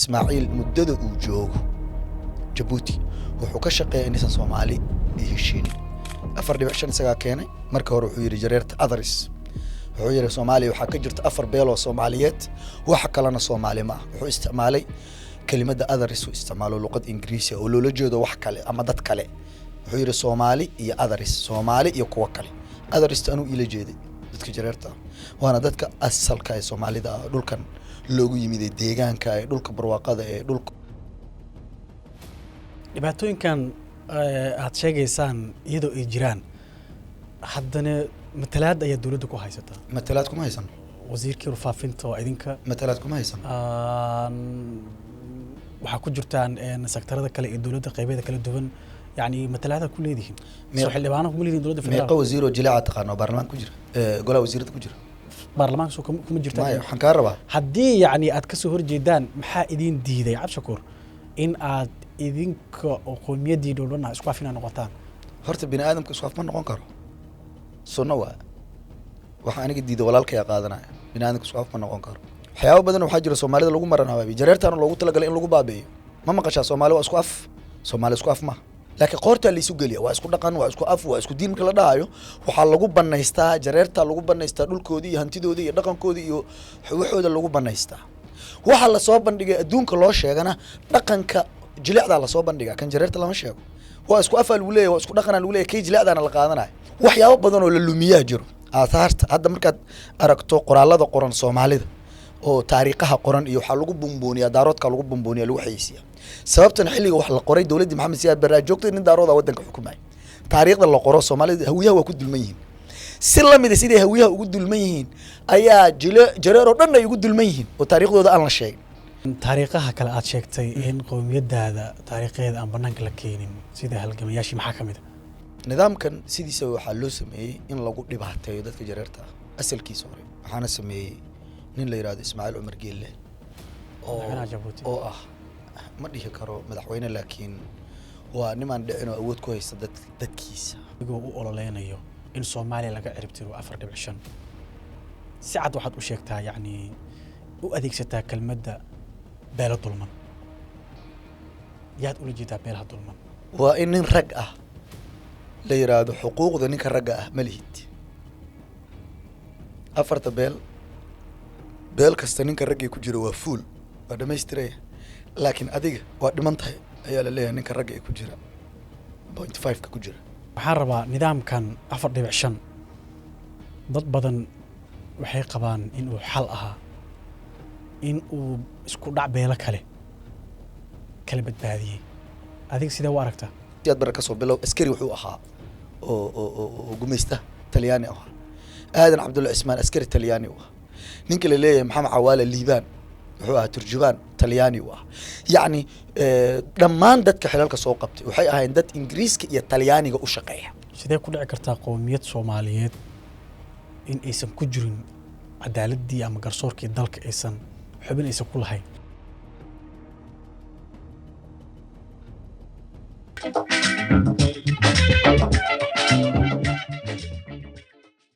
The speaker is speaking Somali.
Ismaaciil muddada uu joogo Jabuuti wuxuu ka shaqeeya inaysan Soomaali ay heshiin. 4.5 isagaa keenay. Marka hore wuxuu yidhi jareerta others. Wuxuu yidhi Soomaaliya waxaa ka jirta afar beeloo Soomaaliyeed, waxa kalena Soomaali ma ah. Wuxuu isticmaalay kelimadda others, uu isticmaalo luqad Ingiriisi oo loola jeedo wax kale ama dad kale. Wuxuu yidhi Soomaali iyo others, Soomaali iyo kuwo kale. Othersta anuu ila jeeday dadka jareerta ah, waana dadka asalka ee Soomaalida ah, dhulkan loogu yimid ee deegaanka ee dhulka barwaaqada ee dhulka. Dhibaatooyinkan aad sheegaysaan iyadoo ay jiraan, haddana matalaad ayaa dowladda ku haysataa. Matalaad kuma haysan. Wasiirkii warfaafinta waa idinka. Matalaad kuma haysan. Waxaa ku jirtaan sektarada kale ee dowladda qeybeeda kala duwan, yani matalaada ku leedihiin. Soo xildhibaano kuma leedihin dowladda meeqa federaalka? Wasiiroo jileeca taqaano oo baarlamaanka ku jira, golaha wasiirada ku jira? Baarlamaanka soo kuma jirtaan? Maya, waxaan kaa rabaa. Haddii yacni aad kasoo horjeedaan, maxaa idin diiday, Cabdishakuur, in aad idinka oo qowmiyaddii dhowdhan ah isku af inaad noqotaan? Horta bini aadamka isku af ma noqon karo, sunno waa. Waxa aniga diida walaalkaya qaadanaya. Bini aadamka isku af ma noqon karo. Waxyaabo badan waxaa jira Soomaalida lagu maran habaabiyo, jareertaana loogu talagalay in lagu baabi'iyo. Ma maqashaa Soomaali waa isku af? Soomaali isku af ma, laakiin qoortaa laysu geliya. Waa isku dhaqan, waa isku af, waa isku diin. Marka la dhahayo waxaa lagu banaystaa jareertaa, lagu banaystaa dhulkoodii iyo hantidoodii iyo dhaqankoodii iyo waxooda lagu banaystaa. Waxa lasoo bandhigay adduunka loo sheegana dhaqanka jilecdaa lasoo bandhigaa, kan jareerta lama sheego. Waa isku afaa lagu leeyahy, waa isku dhaqanaa lagu leeyahy, kay jilecdaana la qaadanayo. Waxyaabo badan oo la lumiyaa jiro. Aathaarta hadda markaad aragto, qoraallada qoran Soomaalida oo taariikhaha qoran iyo waxaa lagu bumbuuniyaa Daaroodka, lagu bumbuuniya, lagu xayeysiiya. Sababtan xilliga wax la qoray dowladdii Maxamed Siyaad Barre joogtay, nin Daarooda waddanka xukumaya. Taariikhda la qoro Soomaalida Hawiyaha waa ku dulman yihiin. Si lamida siday Hawiyaha ugu dulman yihiin ayaa jile jareer oo dhan ay ugu dulman yihiin oo taariikhdooda aan la sheegin. Taariikhaha kale aad sheegtay in qowmiyadaada taariikheeda aan banaanka la keenin, sida halgamayaashii, maxaa ka mid a? Nidaamkan sidiisa waxaa loo sameeyey in lagu dhibaateeyo dadka jareerta ah asalkiisa hore. Waxaana sameeyey nin la yidhahdo Ismaaciil Cumar Geelle oo Madaxweynaha Jabuuti. Oo ah, ma dhihi karo madaxweyne, laakiin waa nimaan dhicin oo awood ku haysta dadkiisa. Adigoo u ololeynayo in Soomaaliya laga ciribtiro 4.5, si cad waxaad u sheegtaa, yacni u adeegsataa kelmadda beelo dulman. Yaad ula jeedaa beelaha dulman? Waa in nin rag ah la yidhaahdo xuquuqda ninka ragga ah ma lihid. Afarta beel, beel kasta ninka raggii ku jira waa fuul, waa dhamaystiraya, laakiin adiga waa dhiman tahay ayaa la leeyahay, ninka ragga ee ku jira 0.5-ka ku jira. Waxaan rabaa nidaamkan 4.5, dad badan waxay qabaan in uu xal ahaa, in uu isku dhac beelo kale kala badbaadiyey. Adiga sidee u aragtaa? Siyaad Barre kasoo bilow, askari wuxuu ahaa oo gumaysta Talyaani ahaa. Aadan Cabdulla Cismaan askari Talyaani u ahaa. Ninka la leeyahay Maxamed Cawaale Liibaan wuxuu ahaa turjubaan Talyaani u ahaa. Yacni dhammaan dadka xilalka soo qabtay waxay ahaayeen dad Ingiriiska iyo Talyaaniga u shaqeeya. Sidee ku dhici kartaa qowmiyad Soomaaliyeed in aysan ku jirin cadaaladdii ama garsoorkii dalka, aysan xubin aysan ku lahayn?